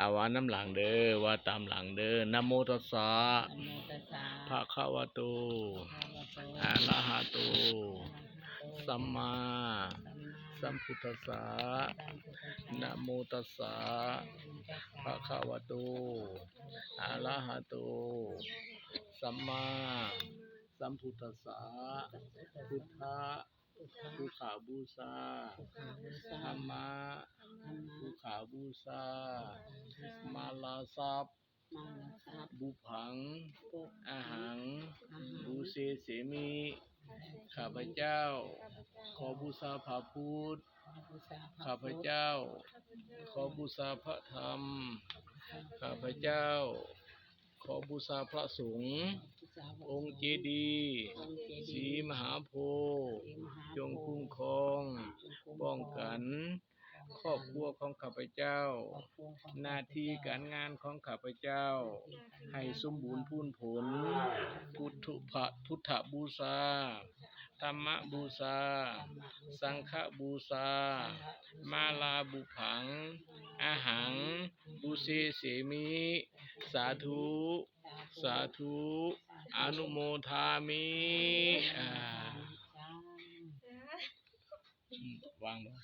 ອາ ວ່ານຳຫຼັງເດີ ວ່າຕາມຫຼັງເດີ. ນະໂມຕັດສະ ນະໂມຕັດສະ ພະຄະວະໂຕ ພະຄະວະໂຕ ອະລະຫະໂຕ ອະລະຫະໂຕ ສຳມາ ສຳມາ ສຳພຸດທັດສະ ສຳພຸດທັດສະ ນະໂມຕັດສະ ນະໂມຕັດສະ ພະຄະວະໂຕ ອະລະຫະໂຕ ສຳມາ ສຳພຸດທັດສະ ພຸດທະ ພຸດທະ ພຸດທະບູຊາ ພຸດທະບູຊາ ທຳມະ ທຳມະ ພຸດທາບູຊາ ມາລາສັບ ມາລາສັບ ບຸບຜັງ ບຸບຜັງ ອາຫັງ ອາຫັງ ບູເຊເສມິ ຂ້າພະເຈົ້າ ຂໍບູຊາພະພຸດ ຂໍບູຊາພະພຸດ ຂ້າພະເຈົ້າ ຂໍບູຊາພະທຳ ຂ້າພະເຈົ້າ ຂໍບູຊາພະສົງ ອົງເຈດີ ອົງເຈດີ ສີມະຫາໂພ ສີມະຫາໂພ ຈົ່ງຄຸ້ມຄອງ ຈົ່ງຄຸ້ມຄອງ ປ້ອງກັນ ຄອບຄົວຂອງຂ້າພະເຈົ້າ ຄອບຄົວຂອງຂ້າພະເຈົ້າ ໜ້າທີ່ການງານຂອງຂ້າພະເຈົ້າ ໜ້າທີ່ການງານຂອງຂ້າພະເຈົ້າ ໃຫ້ສົມບູນພູນຜົນ ພຸດທະ ພຸດທະບູຊາ ທຳມະບູຊາ ທຳມະບູຊາ ສັງຄະບູຊາ ສັງຄະບູຊາ ມາລາບຸບຜັງ ອາຫັງ ບູເຊເສມິ ສາທຸ ສາທຸ ອະນຸໂມທາມິ ອາ ອືມ ວາງເບິ່ງ.